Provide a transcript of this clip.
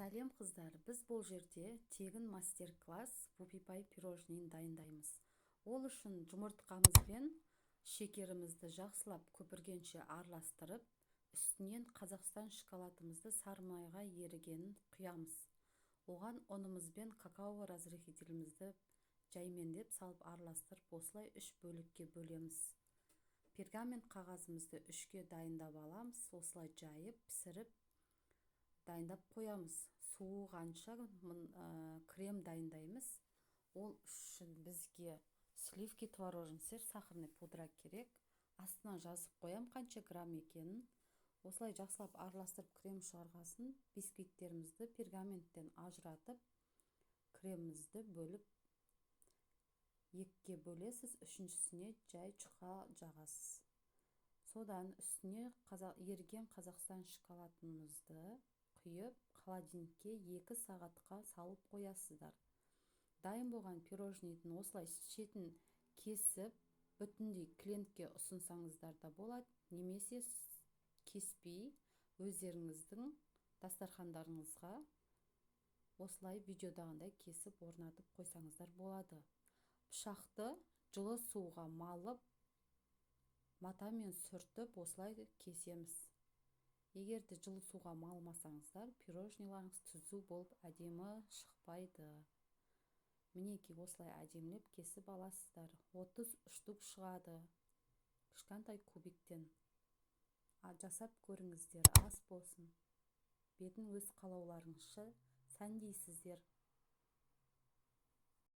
Сәлем, қыздар! Біз бұл жерде тегін мастер-класс вупи пай пирожныйын дайындаймыз. Ол үшін жұмыртқамыз бен шекерімізді жақсылап көпіргенше араластырып, үстінен Қазақстан шоколадымызды сары майға ерігенін құямыз. Оған ұнымыз бен какао разрыхлителімізді жаймендеп салып, араластырып, осылай үш бөлікке бөлеміз. Пергамент қағазымызды үшке дайындап аламыз. Осылай жайып, пісіріп, дайындап қоямыз. Суығанша крем дайындаймыз. Ол үшін бізге сливки, творожный сыр, сахарный пудра керек. Астына жазып қоям қанша грамм екенін. Осылай жақсылап араластырып, крем шығарғасын, бисквиттерімізді пергаменттен ажыратып, кремімізді бөліп, екіге бөлесіз, үшіншісіне жай жұқа жағасыз. Содан үстіне еріген Қазақстан шоколадымызды құйып, холодильникке 2 сағатқа салып қоясыздар. Дайын болған пирожныйдың осылай шетін кесіп, бүтіндей клиентке ұсынсаңыздар да болады немесе кеспей, өздеріңіздің дастархандарыңызға осылай видеодағындай кесіп, орнатып қойсаңыздар болады. Пышақты жылы суға малып, матамен сүртіп, осылай кесеміз. Егер де жылы суға малмасаңыздар, пирожныйларыңыз түзу болып, әдемі шықпайды. Мінекей, осылай әдемілеп кесіп аласыздар. 30 штук шығады кішкентай кубиктен. Жасап көріңіздер, ас болсын! Бетін өз қалауларыңызша сәндейсіздер.